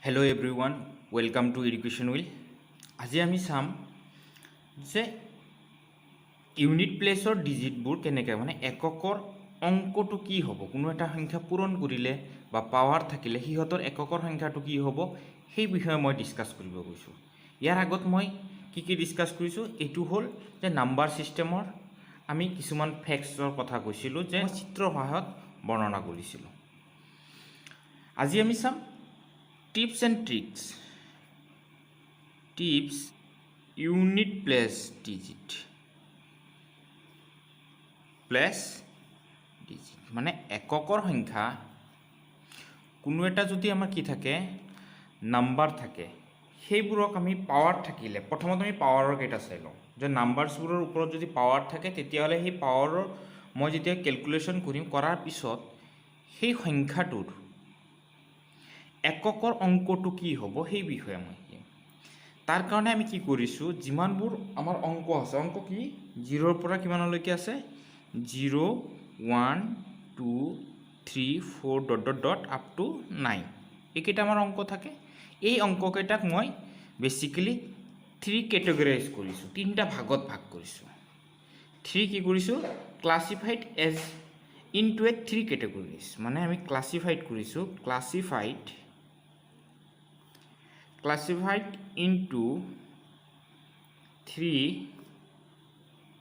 Hello everyone, welcome to Education Will. আজি আমি চাম যে ইউনিট প্লেচৰ ডিজিটবোৰ কেনেকৈ, মানে এককৰ অংকটো কি হ'ব, কোনো এটা সংখ্যা পূৰণ কৰিলে বা পাৱাৰ থাকিলে সিহঁতৰ এককৰ সংখ্যাটো কি হ'ব, সেই বিষয়ে মই ডিছকাছ কৰিব গৈছোঁ। ইয়াৰ আগত মই কি কি ডিছকাছ কৰিছোঁ? এইটো হ'ল যে নাম্বাৰ ছিষ্টেমৰ আমি কিছুমান ফেক্টছৰ কথা কৈছিলোঁ যে চিত্ৰৰ সহায়ত বৰ্ণনা কৰিছিলোঁ। আজি আমি চাম tips and tricks, tips unit place digit, place digit মানে এককৰ সংখ্যা। কোনো এটা যদি আমাৰ কি থাকে, নাম্বাৰ থাকে, সেইবোৰক আমি পাৱাৰ থাকিলে, প্ৰথমত আমি পাৱাৰৰ কেইটা চাই লওঁ যে নাম্বাৰছবোৰৰ ওপৰত যদি পাৱাৰ থাকে, তেতিয়াহ'লে সেই পাৱাৰৰ মই যেতিয়া কেলকুলেশ্যন কৰিম, কৰাৰ পিছত সেই সংখ্যাটোৰ এককৰ অংকটো কি হ'ব, সেই বিষয়ে মই শিকিম। তাৰ কাৰণে আমি কি কৰিছোঁ? যিমানবোৰ আমাৰ অংক আছে, অংক কি, জিৰ'ৰ পৰা কিমানলৈকে আছে? Zero, one, two, three, four, dot dot dot up to nine, এইকেইটা আমাৰ অংক থাকে। এই অংককেইটাক মই বেচিকেলি থ্ৰী কেটেগৰাইজ কৰিছোঁ, তিনিটা ভাগত ভাগ কৰিছোঁ। থ্ৰী কি কৰিছোঁ? Classified as into a three categories, মানে আমি ক্লাছিফাইড কৰিছোঁ, classified into three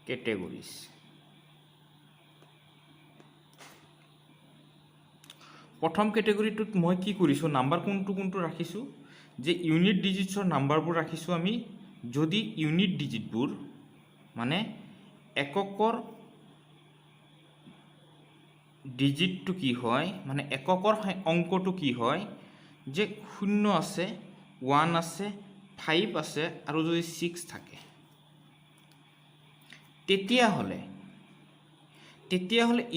categories. প্ৰথম কেটেগৰীটোত মই কি কৰিছোঁ? নাম্বাৰ কোনটো কোনটো ৰাখিছোঁ যে ইউনিট ডিজিটছৰ নাম্বাৰবোৰ ৰাখিছোঁ আমি। যদি ইউনিট ডিজিটবোৰ, মানে এককৰ ডিজিটটো কি হয়, মানে এককৰ অংকটো কি হয় যে শূন্য আছে, ওৱান আছে, ফাইভ আছে আৰু যদি ছিক্স থাকে, তেতিয়াহ'লে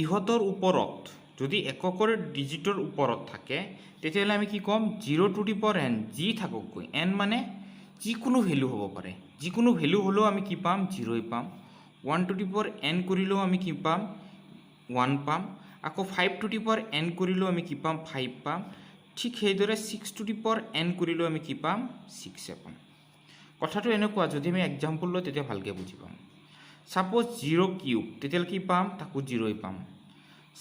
ইহঁতৰ ওপৰত যদি এককৰ ডিজিটৰ ওপৰত থাকে, তেতিয়াহ'লে আমি কি ক'ম? Zero to the power n যি থাককগৈ, এন মানে যিকোনো ভেলু হ'ব পাৰে, যিকোনো ভেলু হ'লেও আমি কি পাম? জিৰ'ই পাম। One to the power n কৰিলেও আমি কি পাম? ওৱান পাম। আকৌ five to the power n কৰিলেও আমি কি পাম? ফাইভ পাম। ঠিক সেইদৰে six to the power n কৰিলেও আমি কি পাম? ছিক্সে পাম। কথাটো এনেকুৱা, যদি আমি এক্সাম্পল লওঁ, তেতিয়া ভালকৈ বুজি পাম। ছাপ'জ জিৰ' কিউব, তেতিয়াহ'লে কি পাম? তাকো জিৰ'ই পাম।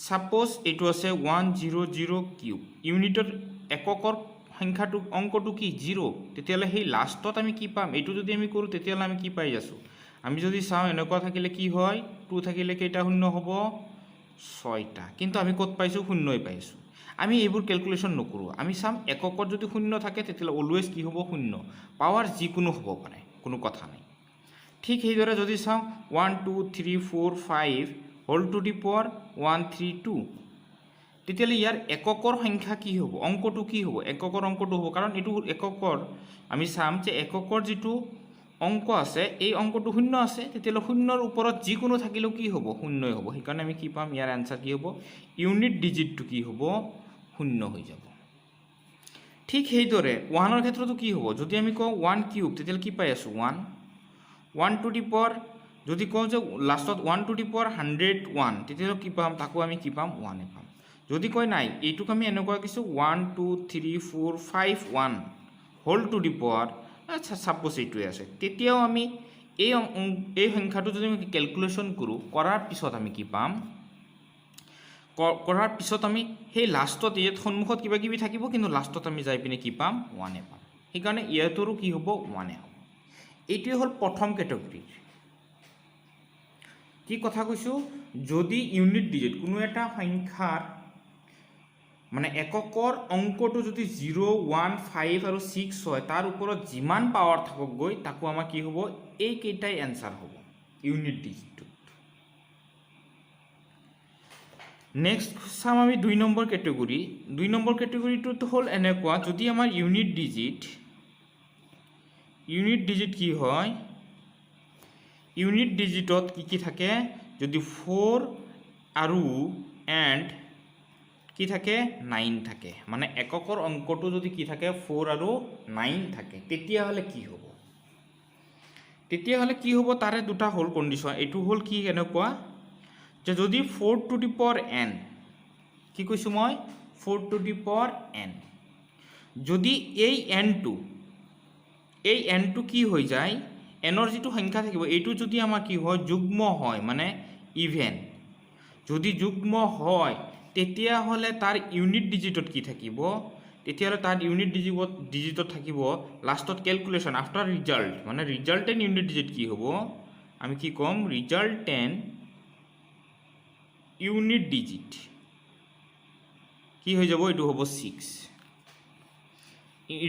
ছাপ'জ এইটো আছে ওৱান জিৰ' জিৰ' কিউব, ইউনিটৰ এককৰ সংখ্যাটো, অংকটো কি? জিৰ'। তেতিয়াহ'লে সেই লাষ্টত আমি কি পাম? এইটো যদি আমি কৰোঁ, তেতিয়াহ'লে আমি কি পাই আছোঁ? আমি যদি চাওঁ, এনেকুৱা থাকিলে কি হয়? টু থাকিলে কেইটা শূন্য হ'ব? ছয়টা। কিন্তু আমি ক'ত পাইছোঁ? শূন্যই পাইছোঁ। আমি এইবোৰ কেলকুলেশ্যন নকৰোঁ। আমি চাম, এককত যদি শূন্য থাকে, তেতিয়াহ'লে অলৱেজ কি হ'ব? শূন্য। পাৱাৰ যিকোনো হ'ব পাৰে, কোনো কথা নাই। ঠিক সেইদৰে যদি চাওঁ, one, two, three, four, five whole to the power one, three, two, তেতিয়াহ'লে ইয়াৰ এককৰ সংখ্যা কি হ'ব? অংকটো কি হ'ব? এককৰ অংকটো হ'ব, কাৰণ এইটো এককৰ, আমি চাম যে এককৰ যিটো অংক আছে, এই অংকটো শূন্য আছে। তেতিয়াহ'লে শূন্যৰ ওপৰত যিকোনো থাকিলেও কি হ'ব? শূন্যই হ'ব। সেইকাৰণে আমি কি পাম? ইয়াৰ এনচাৰ কি হ'ব? ইউনিট ডিজিটটো কি হ'ব? শূন্য হৈ যাব। ঠিক সেইদৰে ওৱানৰ ক্ষেত্ৰতো কি হ'ব? যদি আমি কওঁ ওৱান কিউব, তেতিয়াহ'লে কি পাই আছোঁ? One. One to the power যদি কওঁ যে লাষ্টত one to the power 101, তেতিয়াহ'লে কি পাম? তাকো আমি কি পাম? ওৱানে পাম। যদি কয় নাই, এইটোক আমি এনেকুৱা কিছু one, two, three, four, five, one whole to the power, আচ্ছা, ছাপ'জ এইটোৱে আছে, তেতিয়াও আমি এই সংখ্যাটো যদি আমি কেলকুলেশ্যন কৰোঁ, কৰাৰ পিছত আমি কি পাম? কৰাৰ পিছত আমি সেই লাষ্টত ইয়াত সন্মুখত কিবা কিবি থাকিব, কিন্তু লাষ্টত আমি যাই পিনে কি পাম? ওৱানে পাম। সেইকাৰণে ইয়াতৰো কি হ'ব? ওৱানে হ'ব। এইটোৱে হ'ল প্ৰথম কেটেগৰীৰ। কি কথা কৈছোঁ? যদি ইউনিট ডিজিট কোনো এটা সংখ্যাৰ, মানে এককৰ অংকটো যদি জিৰ', ওৱান, ফাইভ আৰু ছিক্স হয়, তাৰ ওপৰত যিমান পাৱাৰ থাকক গৈ, তাকো আমাৰ কি হ'ব? এইকেইটাই এনচাৰ হ'ব ইউনিট ডিজিটটোত। নেক্সট চাম আমি দুই নম্বৰ কেটেগৰী। দুই নম্বৰ কেটেগৰীটোত হ'ল এনেকুৱা, যদি আমাৰ ইউনিট ডিজিট কি হয়, ইউনিট ডিজিটত কি কি থাকে? যদি ফ'ৰ আৰু এণ্ড কি থাকে, নাইন থাকে, মানে এককৰ অংকটো যদি কি থাকে, ফ'ৰ আৰু নাইন থাকে, তেতিয়াহ'লে কি হ'ব? তেতিয়াহ'লে কি হ'ব? তাৰে দুটা হ'ল কণ্ডিশ্যন। এইটো হ'ল কি এনেকুৱা যে যদি four to the power n, কি কৈছোঁ মই? Four to the power n। যদি এই এনটো কি হৈ যায়, এনৰ যিটো সংখ্যা থাকিব, এইটো যদি আমাৰ কি হয়, যুগ্ম হয়, মানে ইভেন যদি যুগ্ম হয়, তেতিয়াহ'লে তাৰ ইউনিট ডিজিটত কি থাকিব? তেতিয়াহ'লে তাৰ ইউনিট ডিজিটত থাকিব লাষ্টত কেলকুলেশ্যন আফটাৰ ৰিজাল্ট, মানে ৰিজাল্টেণ্ট ইউনিট ডিজিট কি হ'ব? আমি কি ক'ম? ৰিজাল্টেণ্ট ইউনিট ডিজিট কি হৈ যাব? এইটো হ'ব ছিক্স।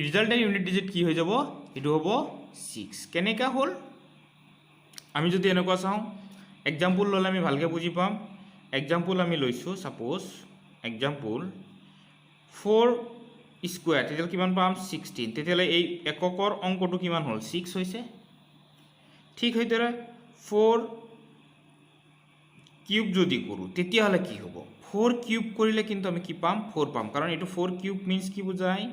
ৰিজাল্টেণ্ট ইউনিট ডিজিট কি হৈ যাব? এইটো হ'ব ছিক্স। কেনেকুৱা হ'ল? আমি যদি এনেকুৱা চাওঁ, এক্সাম্পল ল'লে আমি ভালকৈ বুজি পাম। এক্সাম্পল আমি লৈছোঁ, ছাপ'জ এক্সাম্পল ফ'ৰ স্কুৱেৰ, তেতিয়াহ'লে কিমান পাম? 16। তেতিয়াহ'লে এই এককৰ অংকটো কিমান হ'ল? ছিক্স হৈছে। ঠিক সেইদৰে ফ'ৰ কিউব যদি কৰোঁ, তেতিয়াহ'লে কি হ'ব? ফ'ৰ কিউব কৰিলে কিন্তু আমি কি পাম? ফ'ৰ পাম। কাৰণ এইটো ফ'ৰ কিউব মিনছ কি বুজায়?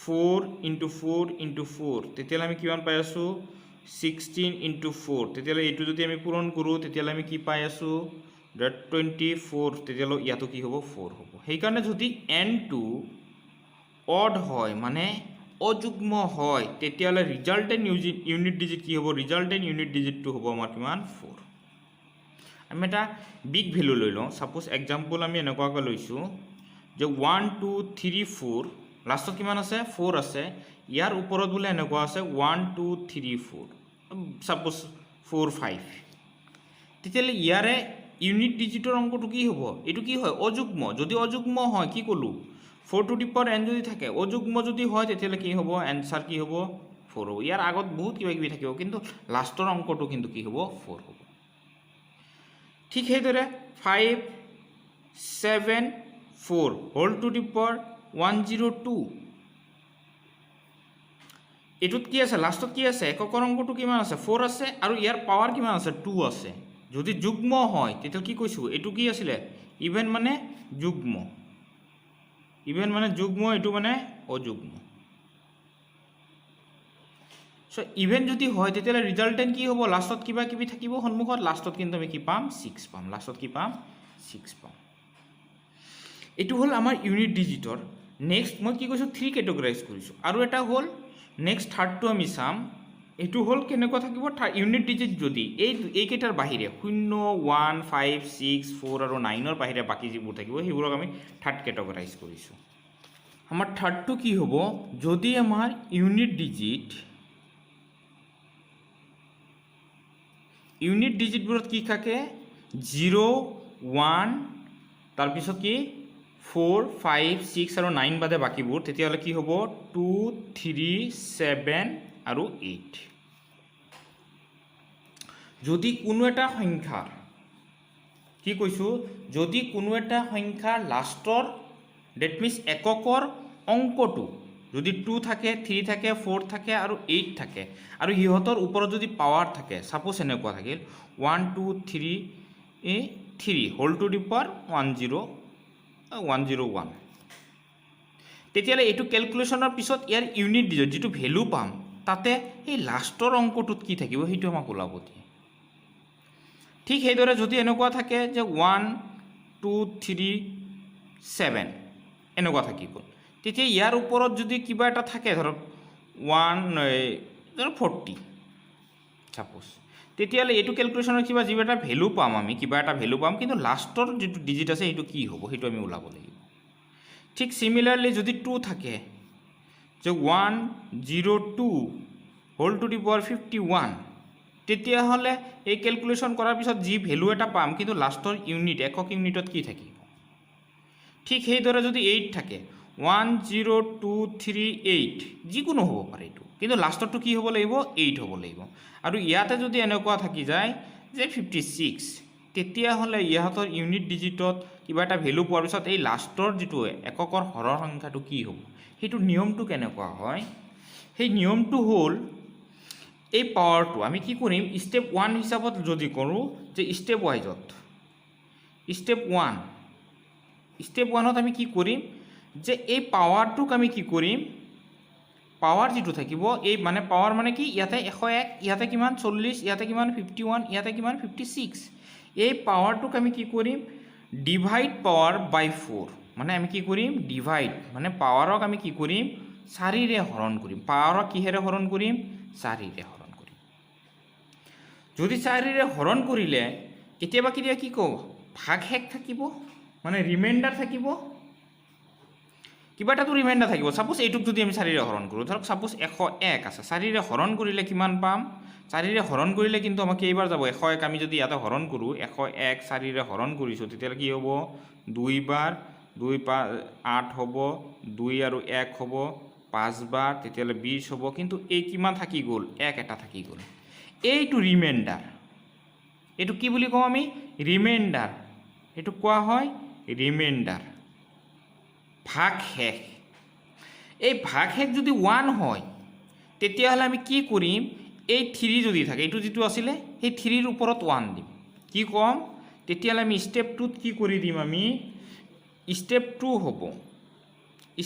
Four into four into four। তেতিয়াহ'লে আমি কিমান পাই আছোঁ? 16 ইণ্টু ফ'ৰ। তেতিয়াহ'লে এইটো যদি আমি পূৰণ কৰোঁ, তেতিয়াহ'লে আমি কি পাই আছোঁ? 24। তেতিয়াহ'লে ইয়াতো কি হ'ব? ফ'ৰ হ'ব। সেইকাৰণে যদি এনটো অড হয়, মানে অযুগ্ম হয়, তেতিয়াহ'লে ৰিজাল্টেণ্ট ইউনিট ডিজিট কি হ'ব? ৰিজাল্টেণ্ট ইউনিট ডিজিটটো হ'ব আমাৰ কিমান? ফ'ৰ। আমি এটা বিগ ভেলু লৈ লওঁ। ছাপ'জ এক্সাম্পল আমি এনেকুৱাকৈ লৈছোঁ যে ওৱান টু থ্ৰী ফ'ৰ, লাষ্টত কিমান আছে? ফ'ৰ আছে। ইয়াৰ ওপৰত বোলে এনেকুৱা আছে one, two, three, four, suppose four, five। তেতিয়াহ'লে ইয়াৰে ইউনিট ডিজিটৰ অংকটো কি হ'ব? এইটো কি হয়? অযুগ্ম। যদি অযুগ্ম হয়, কি ক'লোঁ? Four to the power n যদি থাকে, অযুগ্ম যদি হয়, তেতিয়াহ'লে কি হ'ব? এনচাৰ কি হ'ব? ফ'ৰ হ'ব। ইয়াৰ আগত বহুত কিবা কিবি থাকিব, কিন্তু লাষ্টৰ অংকটো কিন্তু কি হ'ব? ফ'ৰ হ'ব। ঠিক সেইদৰে five, seven, four whole to the power 102। এইটোত কি আছে? লাষ্টত কি আছে? এককৰ অংকটো কিমান আছে? ফ'ৰ আছে। আৰু ইয়াৰ পাৱাৰ কিমান আছে? টু আছে। যদি যুগ্ম হয়, তেতিয়া কি কৈছোঁ? এইটো কি আছিলে? ইভেন মানে যুগ্ম। ইভেন মানে যুগ্ম, এইটো মানে অযুগ্ম। চ' ইভেন যদি হয়, তেতিয়াহ'লে ৰিজাল্টেণ্ট কি হ'ব? লাষ্টত কিবা কিবি থাকিব সন্মুখত, লাষ্টত কিন্তু আমি কি পাম? ছিক্স পাম। লাষ্টত কি পাম? ছিক্স পাম। এইটো হ'ল আমাৰ ইউনিট ডিজিটৰ। নেক্সট মই কি কৈছোঁ? থ্ৰী কেটেগৰাইজ কৰিছোঁ। আৰু এটা হ'ল নেক্সট থাৰ্ডটো আমি চাম। এইটো হ'ল কেনেকুৱা থাকিব ইউনিট ডিজিট। যদি এইকেইটাৰ বাহিৰে, শূন্য, ওৱান, ফাইভ, ছিক্স, ফ'ৰ আৰু নাইনৰ বাহিৰে বাকী যিবোৰ থাকিব, সেইবোৰক আমি থাৰ্ড কেটেগৰাইজ কৰিছোঁ। আমাৰ থাৰ্ডটো কি হ'ব? যদি আমাৰ ইউনিট ডিজিটবোৰত কি থাকে? জিৰ', ওৱান, তাৰপিছত কি ফ'ৰ, ফাইভ, ছিক্স আৰু নাইন বাদে বাকীবোৰ, তেতিয়াহ'লে কি হ'ব? টু, থ্ৰী, ছেভেন আৰু এইট। যদি কোনো এটা সংখ্যাৰ, কি কৈছোঁ, যদি কোনো এটা সংখ্যাৰ লাষ্টৰ, that means এককৰ অংকটো যদি টু থাকে, থ্ৰী থাকে, ফ'ৰ থাকে আৰু এইট থাকে আৰু সিহঁতৰ ওপৰত যদি পাৱাৰ থাকে, ছাপ'জ এনেকুৱা থাকিল one, two, three, three whole to the power 101, তেতিয়াহ'লে এইটো কেলকুলেশ্যনৰ পিছত ইয়াৰ ইউনিট ডিজিট যিটো ভেলু পাম, তাতে সেই লাষ্টৰ অংকটোত কি থাকিব, সেইটো আমাক ওলাব দিয়ে। ঠিক সেইদৰে যদি এনেকুৱা থাকে যে ওৱান, টু, থ্ৰী, ছেভেন এনেকুৱা থাকি গ'ল, তেতিয়া ইয়াৰ ওপৰত যদি কিবা এটা থাকে, ধৰক ওৱান, ধৰক 40 ছাপ'জ, তেতিয়াহ'লে এইটো কেলকুলেশ্যনৰ কিবা যিবা এটা ভেলু পাম, আমি কিবা এটা ভেলু পাম, কিন্তু লাষ্টৰ যিটো ডিজিট আছে, সেইটো কি হ'ব, সেইটো আমি ওলাব লাগিব। ঠিক চিমিলাৰলি যদি টু থাকে যে 102 whole to the power 51, তেতিয়াহ'লে এই কেলকুলেশ্যন কৰাৰ পিছত যি ভেলু এটা পাম, কিন্তু লাষ্টৰ ইউনিট, একক ইউনিটত কি থাকিব? ঠিক সেইদৰে যদি এইট থাকে, 1, 0, 2, 3, 8, যিকোনো হ'ব পাৰে এইটো, কিন্তু লাষ্টৰটো কি হ'ব লাগিব? এইট হ'ব লাগিব। আৰু ইয়াতে যদি এনেকুৱা থাকি যায় যে 56, তেতিয়াহ'লে ইহঁতৰ ইউনিট ডিজিটত কিবা এটা ভেলু পোৱাৰ পিছত এই লাষ্টৰ যিটো এককৰ হৰৰ সংখ্যাটো কি হ'ব? সেইটো নিয়মটো কেনেকুৱা হয়? সেই নিয়মটো হ'ল এই পাৱাৰটো আমি কি কৰিম? ষ্টেপ ওৱান হিচাপত যদি কৰোঁ যে ষ্টেপ ৱাইজত, ষ্টেপ ওৱান, ষ্টেপ ওৱানত আমি কি কৰিম যে এই পাৱাৰটোক আমি কি কৰিম? পাৱাৰ যিটো থাকিব, এই মানে পাৱাৰ মানে কি? ইয়াতে 101, ইয়াতে কিমান? 40। ইয়াতে কিমান? 51। ইয়াতে কিমান? 56। এই পাৱাৰটোক আমি কি কৰিম? ডিভাইড পাৱাৰ বাই ফ'ৰ। মানে আমি কি কৰিম? ডিভাইড, মানে পাৱাৰক আমি কি কৰিম? চাৰিৰে হৰণ কৰিম। পাৱাৰক কিহেৰে হৰণ কৰিম? চাৰিৰে হৰণ কৰিম। যদি চাৰিৰে হৰণ কৰিলে কেতিয়াবা কেতিয়াবা কি কওঁ, ভাগশেষ থাকিব, মানে ৰিমাইণ্ডাৰ থাকিব, কিবা এটাতো ৰিমাইণ্ডাৰ থাকিব। ছাপ'জ এইটোক যদি আমি চাৰিৰে হৰণ কৰোঁ, ধৰক ছাপ'জ 101 আছে, চাৰিৰে হৰণ কৰিলে কিমান পাম? চাৰিৰে হৰণ কৰিলে কিন্তু আমাক কেইবাৰ যাব? 101 আমি যদি ইয়াতে হৰণ কৰোঁ, 101 চাৰিৰে হৰণ কৰিছোঁ, তেতিয়াহ'লে কি হ'ব? দুইবাৰ, দুই পাঁচ আঠ হ'ব, দুই আৰু এক হ'ব পাঁচবাৰ, তেতিয়াহ'লে 20 হ'ব। কিন্তু এই কিমান থাকি গ'ল? এক এটা থাকি গ'ল। এইটো ৰিমাইণ্ডাৰ। এইটো কি বুলি কওঁ আমি? ৰিমাইণ্ডাৰ। এইটো কোৱা হয় ৰিমাইণ্ডাৰ, ভাগশেষ। এই ভাগশেষ যদি ওৱান হয়, তেতিয়াহ'লে আমি কি কৰিম? এই থ্ৰী যদি থাকে, এইটো যিটো আছিলে, সেই থ্ৰীৰ ওপৰত ওৱান দিম। কি ক'ম তেতিয়াহ'লে? আমি ষ্টেপ টুত কি কৰি দিম? আমি ষ্টেপ টু হ'ব,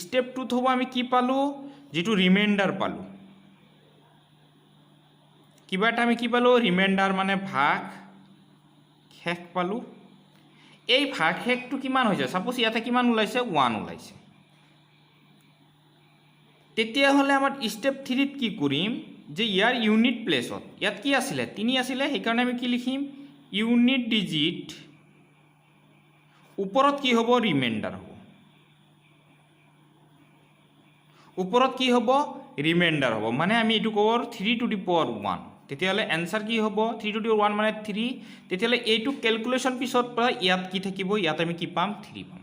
ষ্টেপ টুত হ'ব, আমি কি পালোঁ? যিটো ৰিমাইণ্ডাৰ পালোঁ, কিবা এটা আমি কি পালোঁ? ৰিমাইণ্ডাৰ, মানে ভাগ শেষ পালোঁ। এই ভাগশেষটো কিমান হৈছে? ছাপ'জ ইয়াতে কিমান ওলাইছে? ওৱান ওলাইছে। তেতিয়াহ'লে আমাৰ ষ্টেপ থ্ৰীত কি কৰিম যে ইয়াৰ ইউনিট প্লেচত ইয়াত কি আছিলে? তিনি আছিলে। সেইকাৰণে আমি কি লিখিম? ইউনিট ডিজিট ওপৰত কি হ'ব? ৰিমাইণ্ডাৰ হ'ব। ওপৰত কি হ'ব? ৰিমাইণ্ডাৰ হ'ব। মানে আমি এইটো ক'ব three to the power one। তেতিয়াহ'লে এনচাৰ কি হ'ব? থ্ৰী টু the one মানে থ্ৰী। তেতিয়াহ'লে এইটো কেলকুলেশ্যন পিছত পৰা ইয়াত কি থাকিব? ইয়াত আমি কি পাম? থ্ৰী পাম।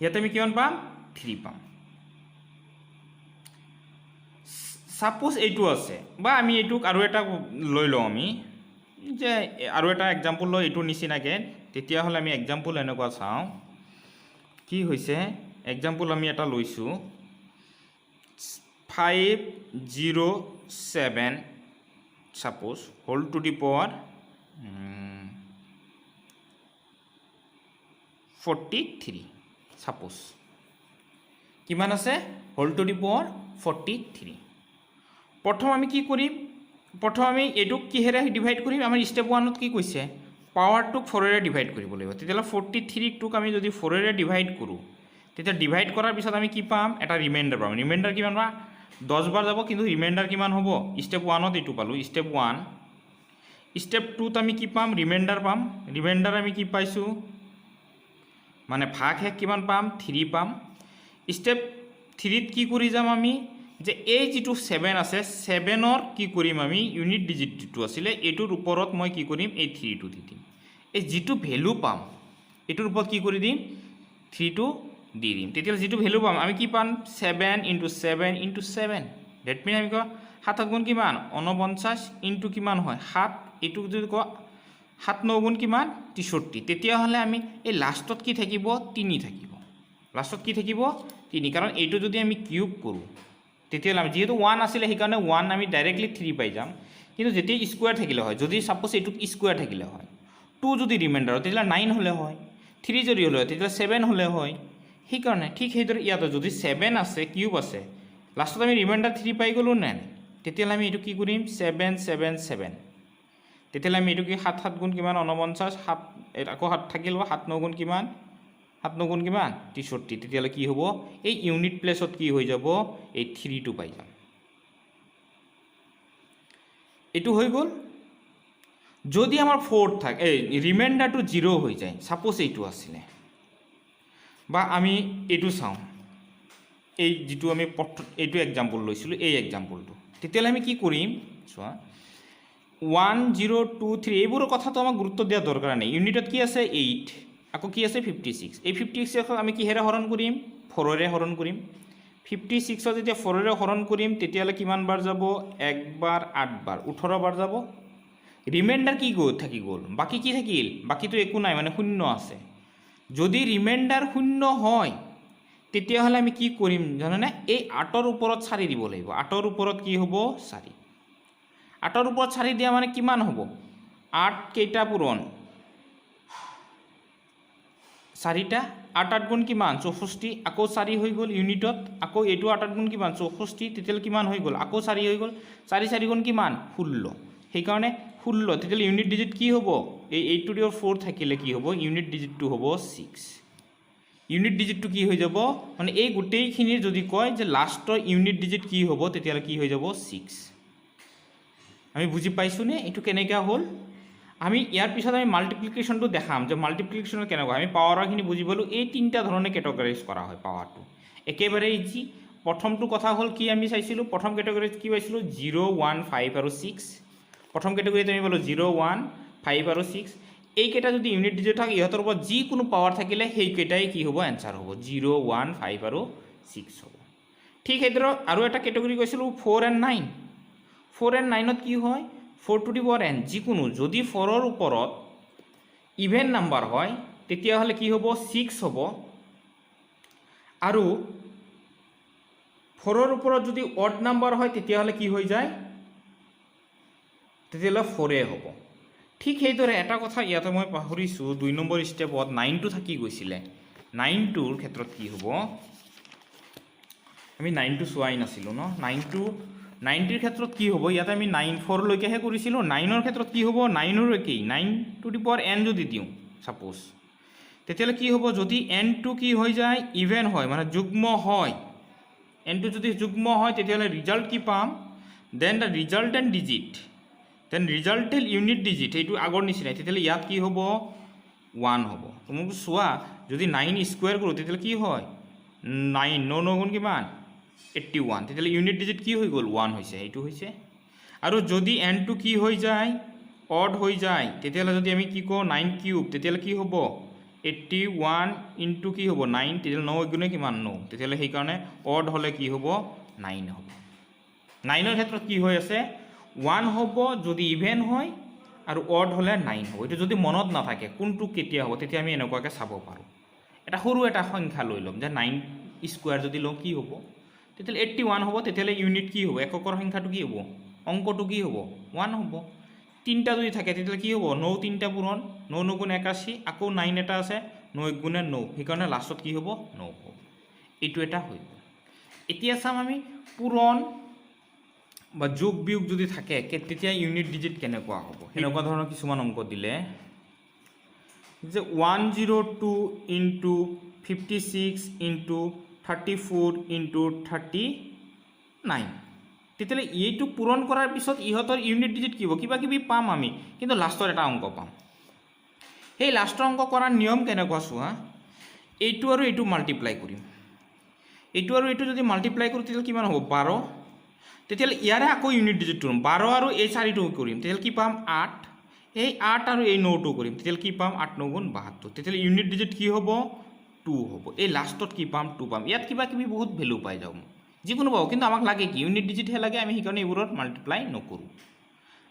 ইয়াত আমি কিমান পাম? থ্ৰী পাম। ছাপ'জ এইটো আছে বা আমি এইটোক আৰু এটা লৈ লওঁ, আমি যে আৰু এটা এক্সাম্পল লওঁ এইটোৰ নিচিনাকৈ। তেতিয়াহ'লে আমি এক্সাম্পল এনেকুৱা চাওঁ কি হৈছে। এক্সাম্পল আমি এটা লৈছোঁ, 507 suppose whole to the power 43। Suppose কিমান আছে? Whole to the power 43। প্ৰথম আমি কি কৰিম? প্ৰথম আমি এইটোক কিহেৰে ডিভাইড কৰিম? আমাৰ ষ্টেপ ওৱানত কি কৈছে? পাৱাৰটোক ফ'ৰেৰে ডিভাইড কৰিব লাগিব। তেতিয়াহ'লে 43টোক আমি যদি ফ'ৰেৰে ডিভাইড কৰোঁ, তেতিয়া ডিভাইড কৰাৰ পিছত আমি কি পাম? এটা ৰিমাইণ্ডাৰ পাম। ৰিমাইণ্ডাৰ কিমান পাম? 10 বাৰ যাব, কিন্তু ৰিমাইণ্ডাৰ কিমান হ'ব? ষ্টেপ ওৱানত এইটো পালোঁ, ষ্টেপ ওৱান। ষ্টেপ টুত আমি কি পাম? ৰিমাইণ্ডাৰ পাম। ৰিমাইণ্ডাৰ আমি কি পাইছোঁ? মানে ভাগশেষ কিমান পাম? থ্ৰী পাম। ষ্টেপ থ্ৰীত কি কৰি যাম আমি যে এই যিটো ছেভেন আছে, ছেভেনৰ কি কৰিম আমি? ইউনিট ডিজিট যিটো আছিলে, এইটোৰ ওপৰত মই কি কৰিম? এই থ্ৰীটো দি দিম। এই যিটো ভেলু পাম, এইটোৰ ওপৰত কি কৰি দিম? থ্ৰীটো দি দিম। তেতিয়াহ'লে যিটো ভেলু পাম, আমি কি পাম? Seven into seven into seven। That mean আমি কওঁ সাত সাত গুণ কিমান? 49। ইণ্টু কিমান হয়? সাত। এইটো যদি কওঁ, সাত ন গুণ কিমান? 63। তেতিয়াহ'লে আমি এই লাষ্টত কি থাকিব? তিনি থাকিব। লাষ্টত কি থাকিব? তিনি। কাৰণ এইটো যদি আমি কিউব কৰোঁ, তেতিয়াহ'লে আমি যিহেতু ওৱান আছিলে, সেইকাৰণে ওৱান আমি ডাইৰেক্টলি থ্ৰী পাই যাম। কিন্তু যেতিয়া স্কুৱেৰ থাকিলে হয়, যদি ছাপ'জ এইটোত স্কুৱেৰ থাকিলে হয়, টু যদি ৰিমাইণ্ডাৰ হয়, তেতিয়াহ'লে নাইন হ'লে হয়। থ্ৰী যদি হ'লে হয়, তেতিয়াহ'লে ছেভেন হ'লে হয়। সেইকাৰণে ঠিক সেইদৰে ইয়াতে যদি ছেভেন আছে, কিউব আছে, লাষ্টত আমি ৰিমাইণ্ডাৰ থ্ৰী পাই গ'লোঁ নাই? তেতিয়াহ'লে আমি এইটো কি কৰিম? Seven seven seven. তেতিয়াহ'লে আমি এইটো কি? সাত সাত গুণ কিমান? 49। সাত আকৌ সাত থাকিল। সাত ন গুণ কিমান? সাত ন গুণ কিমান? 63। তেতিয়াহ'লে কি হ'ব? এই ইউনিট প্লেচত কি হৈ যাব? এই থ্ৰীটো পাই যাম। এইটো হৈ গ'ল। যদি আমাৰ ফ'ৰ থাকে, এই ৰিমাইণ্ডাৰটো জিৰ' হৈ যায়, ছাপ'জ এইটো আছিলে বা আমি এইটো চাওঁ, এই যিটো আমি এইটো এক্সাম্পল লৈছিলোঁ, এই এক্সাম্পলটো, তেতিয়াহ'লে আমি কি কৰিম চোৱা। 1023, এইবোৰৰ কথাটো আমাক গুৰুত্ব দিয়াৰ দৰকাৰ নাই। ইউনিটত কি আছে? এইট। আকৌ কি আছে? 56। এই 56ক আমি কিহেৰে হৰণ কৰিম? ফ'ৰেৰে হৰণ কৰিম। 56ত যেতিয়া ফ'ৰেৰে হৰণ কৰিম, তেতিয়াহ'লে কিমান বাৰ যাব? একবাৰ, আঠবাৰ, 18 বাৰ যাব। ৰিমাইণ্ডাৰ কি গ'ল, থাকি গ'ল? বাকী কি থাকিল? বাকীটো একো নাই, মানে শূন্য আছে। যদি ৰিমাইণ্ডাৰ শূন্য হয়, তেতিয়াহ'লে আমি কি কৰিম জানেনে? এই আঠৰ ওপৰত চাৰি দিব লাগিব। আঠৰ ওপৰত কি হ'ব? চাৰি। আঠৰ ওপৰত চাৰি দিয়া মানে কিমান হ'ব? আঠ কেইটা পূৰণ? চাৰিটা। আঠ আঠ গুণ কিমান? 64। আকৌ চাৰি হৈ গ'ল ইউনিটত। আকৌ এইটো আঠ আঠ গুণ কিমান? 64। তেতিয়াহ'লে কিমান হৈ গ'ল? আকৌ চাৰি হৈ গ'ল। চাৰি চাৰি গুণ কিমান? 16। সেইকাৰণে 16। তেতিয়াহ'লে ইউনিট ডিজিট কি হ'ব? এই eight to the power four থাকিলে কি হ'ব? ইউনিট ডিজিটটো হ'ব ছিক্স। ইউনিট ডিজিটটো কি হৈ যাব? মানে এই গোটেইখিনিৰ যদি কয় যে লাষ্টৰ ইউনিট ডিজিট কি হ'ব, তেতিয়াহ'লে কি হৈ যাব? ছিক্স। আমি বুজি পাইছোঁনে এইটো কেনেকুৱা হ'ল? আমি ইয়াৰ পিছত আমি মাল্টিপ্লিকেশ্যনটো দেখাম যে মাল্টিপ্লিকেশ্যন কেনেকুৱা। আমি পাৱাৰখিনি বুজি পালোঁ। এই তিনিটা ধৰণে কেটেগৰাইজ কৰা হয় পাৱাৰটো। একেবাৰে ইজি। প্ৰথমটো কথা হ'ল কি আমি চাইছিলোঁ? প্ৰথম কেটেগৰীত কি পাইছিলোঁ? জিৰ', ওৱান, ফাইভ আৰু ছিক্স। প্ৰথম কেটেগৰীত আমি পালোঁ জিৰ', ওৱান, ফাইভ আৰু ছিক্স। এইকেইটা যদি ইউনিট ডিজিট থাকে, ইহঁতৰ ওপৰত যিকোনো পাৱাৰ থাকিলে সেইকেইটাই কি হ'ব? এনচাৰ হ'ব। জিৰ', ওৱান, ফাইভ আৰু ছিক্স হ'ব। ঠিক সেইদৰে আৰু এটা কেটেগৰী কৈছিলোঁ, four and nine. Four and নাইনত কি হয়? Four to the power n যিকোনো যদি ফ'ৰৰ ওপৰত ইভেন নাম্বাৰ হয়, তেতিয়াহ'লে কি হ'ব? ছিক্স হ'ব। আৰু ফ'ৰৰ ওপৰত যদি অড নাম্বাৰ হয়, তেতিয়াহ'লে কি হৈ যায়? তেতিয়াহ'লে ফ'ৰে হ'ব। ঠিক সেইদৰে এটা কথা ইয়াতে মই পাহৰিছোঁ, 2 নম্বৰ ষ্টেপত নাইনটো থাকি গৈছিলে। নাইনটোৰ ক্ষেত্ৰত কি হ'ব? আমি নাইনটো চোৱাই নাছিলোঁ ন। নাইনটো, নাইনটিৰ ক্ষেত্ৰত কি হ'ব? ইয়াতে আমি নাইন ফ'ৰলৈকেহে কৰিছিলোঁ। নাইনৰ ক্ষেত্ৰত কি হ'ব? নাইনৰো একেই। Nine to the power n যদি দিওঁ ছাপ'জ, তেতিয়াহ'লে কি হ'ব? যদি এনটো কি হৈ যায়, ইভেন হয়, মানে যুগ্ম হয়, এনটো যদি যুগ্ম হয়, তেতিয়াহ'লে ৰিজাল্ট কি পাম? Then the resultant digit, then resultant unit digit, সেইটো আগৰ নিচিনাই। তেতিয়াহ'লে ইয়াত কি হ'ব? ওৱান হ'ব। মোক চোৱা, যদি নাইন স্কুৱেৰ কৰোঁ, তেতিয়াহ'লে কি হয়? নাইন, ন ন গুণ কিমান? 81। তেতিয়াহ'লে ইউনিট ডিজিট কি হৈ গ'ল? ওৱান হৈছে। এইটো হৈছে। আৰু যদি এনটো কি হৈ যায়, অড হৈ যায়, তেতিয়াহ'লে যদি আমি কি কওঁ, নাইন কিউব, তেতিয়াহ'লে কি হ'ব? 81 ইনটু কি হ'ব? নাইন। তেতিয়াহ'লে ন এগুণে কিমান? ন। তেতিয়াহ'লে সেইকাৰণে অড হ'লে কি হ'ব? নাইন হ'ব। নাইনৰ ক্ষেত্ৰত কি হৈ আছে? ওৱান হ'ব যদি ইভেন হয় আৰু অড হ'লে নাইন হ'ব। এইটো যদি মনত নাথাকে কোনটো কেতিয়া হ'ব, তেতিয়া আমি এনেকুৱাকৈ চাব পাৰোঁ। এটা সৰু এটা সংখ্যা লৈ ল'ম যে নাইন স্কুৱেৰ যদি লওঁ কি হ'ব? তেতিয়াহ'লে 81 হ'ব। তেতিয়াহ'লে ইউনিট কি হ'ব? এককৰ সংখ্যাটো কি হ'ব? অংকটো কি হ'ব? ওৱান হ'ব। তিনিটা যদি থাকে, তেতিয়াহ'লে কি হ'ব? ন তিনিটা পূৰণ, ন নগুণ 81। আকৌ নাইন এটা আছে, ন এক গুণে ন। সেইকাৰণে লাষ্টত কি হ'ব? ন হ'ব। এইটো এটা হৈ গ'ল। এতিয়া চাম আমি পূৰণ বা যোগ বিয়োগ যদি থাকে, তেতিয়া ইউনিট ডিজিট কেনেকুৱা হ'ব। সেনেকুৱা ধৰণৰ কিছুমান অংক দিলে যে 102 into 56 into 34 into 39, তেতিয়াহ'লে এইটো পূৰণ কৰাৰ পিছত ইহঁতৰ ইউনিট ডিজিট কি হ'ব? কিবা কিবি পাম আমি, কিন্তু লাষ্টৰ এটা অংক পাম। সেই লাষ্টৰ অংক কৰাৰ নিয়ম কেনেকুৱা চোৱা। এইটো আৰু এইটো মাল্টিপ্লাই কৰিম। এইটো আৰু এইটো যদি মাল্টিপ্লাই কৰোঁ, তেতিয়াহ'লে কিমান হ'ব? 12। তেতিয়াহ'লে ইয়াৰে আকৌ ইউনিট ডিজিটটো ল'ম। 12 আৰু এই চাৰিটো কৰিম, তেতিয়াহ'লে কি পাম? আঠ। এই আঠ আৰু এই নটো কৰিম, তেতিয়াহ'লে কি পাম? আঠ ন গুণ 72। তেতিয়াহ'লে ইউনিট ডিজিট কি হ'ব? টু হ'ব। এই লাষ্টত কি পাম? টু পাম। ইয়াত কিবা কিবি বহুত ভেলু পাই যাম, যিকোনো পাব, কিন্তু আমাক লাগে কি? ইউনিট ডিজিটহে লাগে। আমি সেইকাৰণে এইবোৰত মাল্টিপ্লাই নকৰোঁ।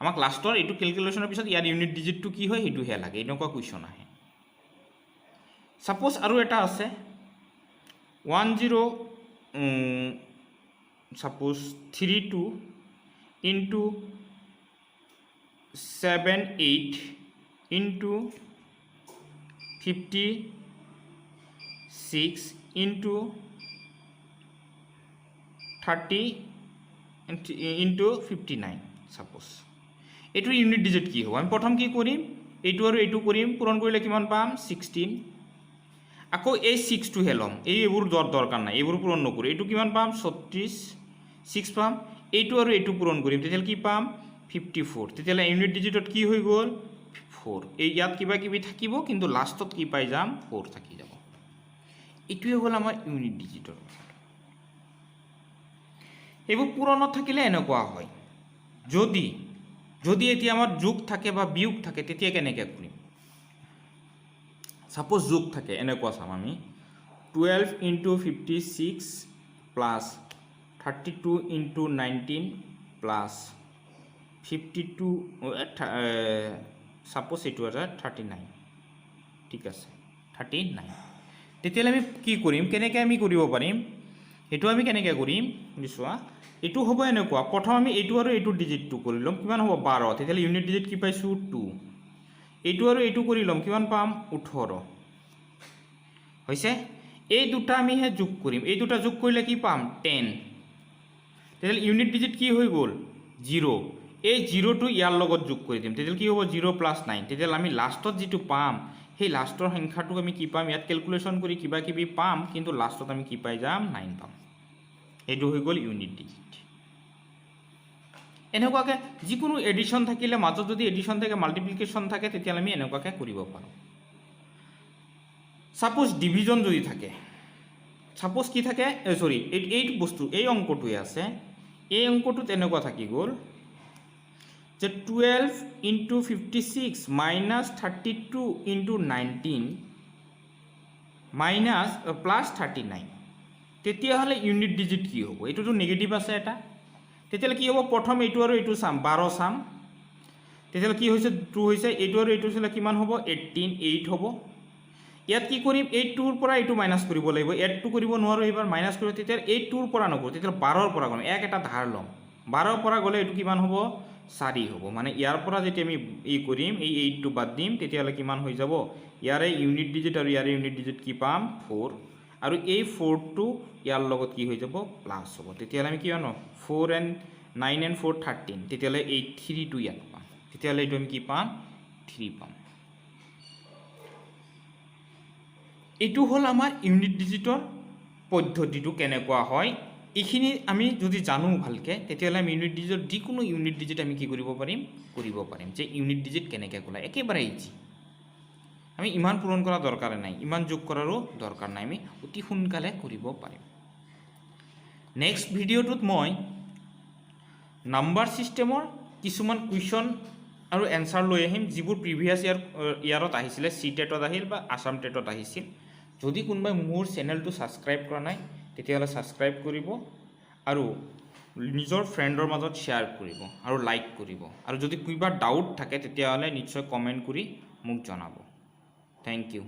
আমাক লাষ্টৰ এইটো কেলকুলেশ্যনৰ পিছত ইয়াৰ ইউনিট ডিজিটটো কি হয়, সেইটোহে লাগে। এনেকুৱা কুৱেশ্যন আহে। ছাপ'জ আৰু এটা আছে, 10, suppose 32 into 78 into 56 into 30 into 59 suppose। এইটোৰ ইউনিট ডিজিট কি হ'ব? আমি প্ৰথম কি কৰিম? এইটো আৰু এইটো কৰিম। পূৰণ কৰিলে কিমান পাম? 16। আকৌ এই ছিক্সটোহে ল'ম। এইবোৰ দৰকাৰ নাই, এইবোৰ পূৰণ নকৰোঁ। এইটো কিমান পাম? 36, ছিক্স পাম। এইটো আৰু এইটো পূৰণ কৰিম, তেতিয়াহ'লে কি পাম? 54। তেতিয়াহ'লে ইউনিট ডিজিটত কি হৈ গ'ল? ফ'ৰ। এই ইয়াত কিবা কিবি থাকিব, কিন্তু লাষ্টত কি পাই যাম? ফ'ৰ থাকি যাব। এইটোৱে হ'ল আমাৰ ইউনিট ডিজিটৰ কথাটো। এইবোৰ পূৰণত থাকিলে এনেকুৱা হয়। যদি এতিয়া আমাৰ যোগ থাকে বা বিয়োগ থাকে, তেতিয়া কেনেকৈ কৰিম? ছাপ'জ যোগ থাকে, এনেকুৱা চাম আমি, 12 into 56 plus 32 into 19 plus 52, suppose এইটো এটা 39। ঠিক আছে, 39। তেতিয়াহ'লে আমি কি কৰিম? কেনেকৈ আমি কৰিব পাৰিম সেইটো? আমি কেনেকৈ কৰিম চোৱা। এইটো হ'ব এনেকুৱা। প্ৰথম আমি এইটো আৰু এইটো ডিজিটটো কৰি ল'ম। কিমান হ'ব? 12। তেতিয়াহ'লে ইউনিট ডিজিট কি পাইছোঁ? টু। এইটো আৰু এইটো কৰি ল'ম, কিমান পাম? 18 হৈছে। এই দুটা আমিহে যোগ কৰিম। এই দুটা যোগ কৰিলে কি পাম? 10। তেতিয়াহ'লে ইউনিট ডিজিট কি হৈ গ'ল? জিৰ'। এই জিৰ'টো ইয়াৰ লগত যোগ কৰি দিম। তেতিয়াহ'লে কি হ'ব? Zero' plus nine. তেতিয়াহ'লে আমি লাষ্টত যিটো পাম, সেই লাষ্টৰ সংখ্যাটোক আমি কি পাম? ইয়াত কেলকুলেশ্যন কৰি কিবা কিবি পাম, কিন্তু লাষ্টত আমি কি পাই যাম? নাইন পাম। এইটো হৈ গ'ল ইউনিট ডিজিট। এনেকুৱাকৈ যিকোনো এডিশ্যন থাকিলে, মাজত যদি এডিশ্যন থাকে, মাল্টিপ্লিকেশ্যন থাকে, তেতিয়াহ'লে আমি এনেকুৱাকৈ কৰিব পাৰোঁ। ছাপ'জ ডিভিজন যদি থাকে, ছাপ'জ কি থাকে, চৰি, এইটো বস্তু, এই অংকটোৱে আছে। এই অংকটোত এনেকুৱা থাকি গ'ল যে 12 into 56 minus 32 into 19 minus plus 39। তেতিয়াহ'লে ইউনিট ডিজিট কি হ'ব? এইটোতো নিগেটিভ আছে এটা। তেতিয়াহ'লে কি হ'ব? প্ৰথম এইটো আৰু এইটো চাম, 12 চাম। তেতিয়াহ'লে কি হৈছে? টু হৈছে। এইটো আৰু এইটো চালে কিমান হ'ব? 18, এইট হ'ব। ইয়াত কি কৰিম? এই টুৰ পৰা এইটো মাইনাছ কৰিব লাগিব। ইয়াত টু কৰিব নোৱাৰোঁ, এইবাৰ মাইনাছ কৰিব। তেতিয়া এই টুৰ পৰা নকৰোঁ, তেতিয়াহ'লে 12ৰ পৰা কৰিম। এক এটা ধাৰ ল'ম। 12ৰ পৰা গ'লে এইটো কিমান হ'ব? চাৰি হ'ব। মানে ইয়াৰ পৰা যেতিয়া আমি এই কৰিম, এই এইটটো বাদ দিম, তেতিয়াহ'লে কিমান হৈ যাব? ইয়াৰে ইউনিট ডিজিট আৰু ইয়াৰে ইউনিট ডিজিট কি পাম? ফ'ৰ। আৰু এই ফ'ৰটো ইয়াৰ লগত কি হৈ যাব? প্লাছ হ'ব। তেতিয়াহ'লে আমি কিমান পাম? Four and nine and four, 13। তেতিয়াহ'লে এই থ্ৰীটো ইয়াত পাম। তেতিয়াহ'লে এইটো আমি কি পাম? থ্ৰী পাম। এইটো হ'ল আমাৰ ইউনিট ডিজিটৰ পদ্ধতিটো কেনেকুৱা হয়। এইখিনি আমি যদি জানো ভালকৈ, তেতিয়াহ'লে আমি ইউনিট ডিজিটৰ যিকোনো ইউনিট ডিজিট আমি কি কৰিব পাৰিম? কৰিব পাৰিম। যে ইউনিট ডিজিট কেনেকৈ ওলায়, একেবাৰে ইজি। আমি ইমান পূৰণ কৰা দৰকাৰ নাই, ইমান যোগ কৰাৰো দৰকাৰ নাই, আমি অতি সোনকালে কৰিব পাৰিম। নেক্সট ভিডিঅ'টোত মই নাম্বাৰ ছিষ্টেমৰ কিছুমান কুৱেশ্যন আৰু এনচাৰ লৈ আহিম, যিবোৰ প্ৰিভিয়াছ ইয়াৰত আহিছিলে, চি টেটত আহিল বা আছাম টেটত আহিছিল। যদি কোনোবাই মোৰ চেনেলটো ছাবস্ক্ৰাইব কৰা নাই, তেতিয়াহ'লে ছাবস্ক্ৰাইব কৰিব আৰু নিজৰ ফ্ৰেণ্ডৰ মাজত শ্বেয়াৰ কৰিব আৰু লাইক কৰিব। আৰু যদি কিবা ডাউট থাকে, তেতিয়াহ'লে নিশ্চয় কমেণ্ট কৰি মোক জনাব। Thank you.